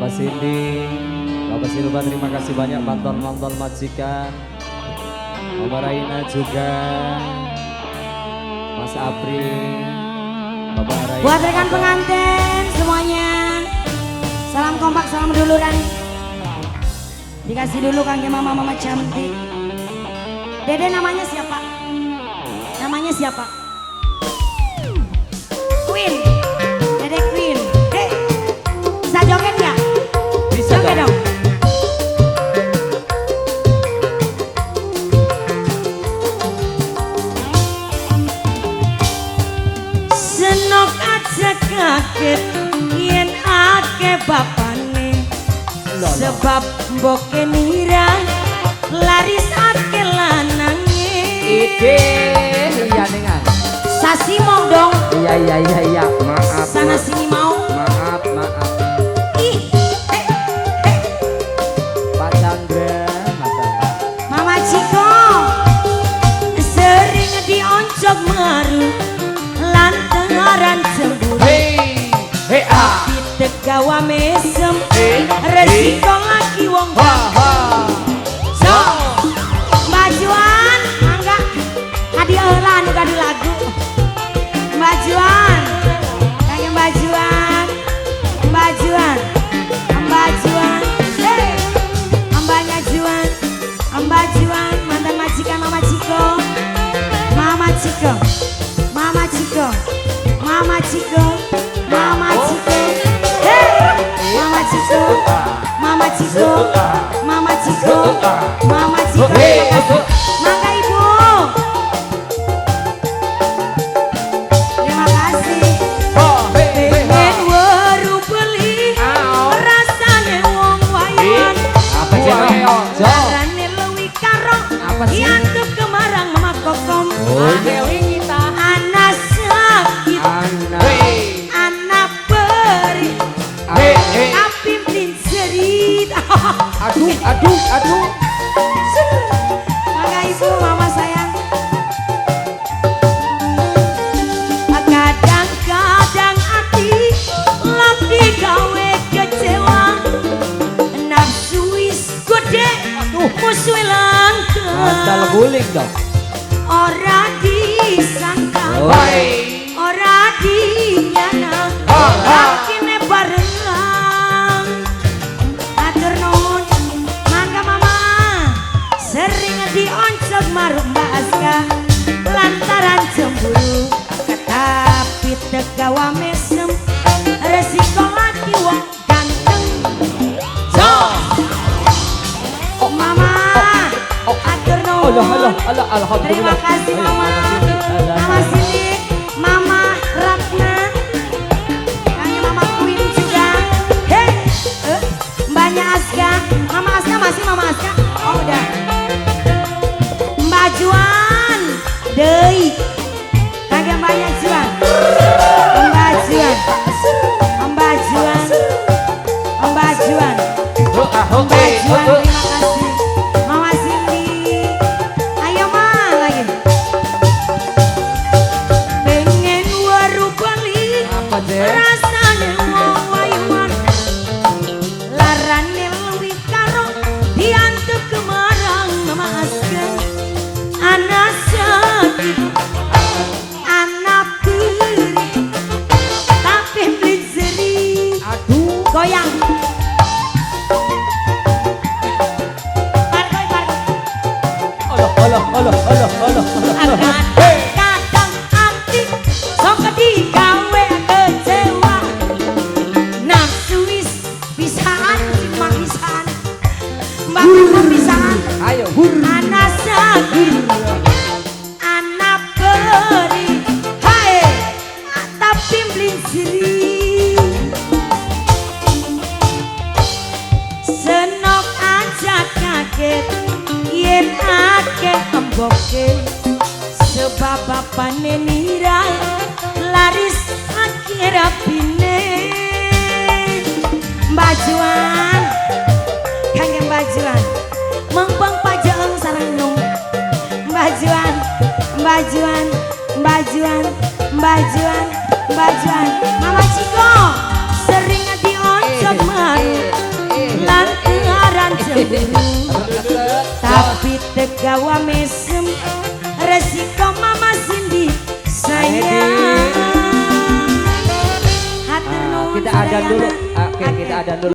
Bapak Cindy, Bapak Silva, terima kasih banyak mantan-mantan majikan. Mama Raina juga, Mas Apri, Bapak Raina. Buat rekan pengantin semuanya, salam kompak, salam duluran. Dikasih dulu kangge mama-mama cantik. Dede namanya siapa? Namanya siapa? Queen. Dede Queen. Hey, bisa joget nggak? Bisa joget dong. Senok aja kaget yen ake bapane, sebab mboke nira laris ake lanange. Ide iya dengan sasi mau dong. Iya iya iya iya, maaf. Sana sini mau. Maaf maaf. Ih, eh, eh. Pak Chandra, Mama Ciko sering dioncok maru lantaran cemburu. Hei, hei ah. Tegawa mesem, resiko lagi wong. So, Mbak Juan, mangga hadiah heula anu gaduh lagu. Mbak Juan, kangge Mbak Juan, Mbak Juan, Mbak Juan, hey, Mbaknya Juan, Mbak Juan, mantan majikan Mama Ciko, Mama Ciko, Mama Ciko, Mama Ciko, Mama Ciko. Mama Ciko, Mama Ciko, Mama Ciko, Mama Ciko. Mangga Ibu. Terima kasih. Pengen weru beli, rasane wong wayan. Apa jenenge? Larane luwi karo, diantuk kemarang Mama Kokom. Anak sakit, anak perih. Tapi cerit. Aduh, aduh, aduh. Maka ibu, mama sayang. Kadang-kadang hati lagi gawe kecewa. Nafsu wis gede, musuh langka. Antal guling dong. Ora disangka, ora dinyana. Lakine barengan. Atur nuhun, mangga mama. Sering dioncok maruk Mbak Aska lantaran cemburu. Tapi tegawa mesem, resiko laki wong ganteng. So, mama, atur nuhun. Terima kasih mama. Mama Cindy, Mama Ratna, Mama Queen juga. Hei, Mbaknya Aska, Mama Aska masih Mama Aska. Oh udah. Mbak Juan, deui. Kagak Mbaknya Juan. Mbak Juan, Mbak Juan, Mbak Juan, Mbak Juan, terima kasih. Mama Cindy, ayo ma lagi. Pengen weru beli, rasane wong wayuan. Larane luwih karo diantuk kemarang Mama Aska. Anak sakit, anak perih, tapi beli seri. Aduh, goyang. Parkoi, parkoi. Alah, alah, alah, alah, alah. Kadang hati sok digawe kecewa. Nafsu wis pisaan, cuma pisaan. Mbak pisaan. Ayo, hur. Anak sakit, anak perih, hai, tapi beli siri. Senok aja kaget, yen akeh emboke. Sebab bapane nira laris akhir rapine. Mbak Juan, kangge Mbak Juan, mengpeng pajeeng sareng nung. Mbak Juan, Mbak Juan, Mbak Juan, Mbak Juan, Mbak Juan, Mama Ciko sering dioncok maru. Tapi teu gawa mesem, resiko Mama Cindy sayang. Hatur Ah, nuhun kita adan dulu. sadayana. Oke, kita adan dulu.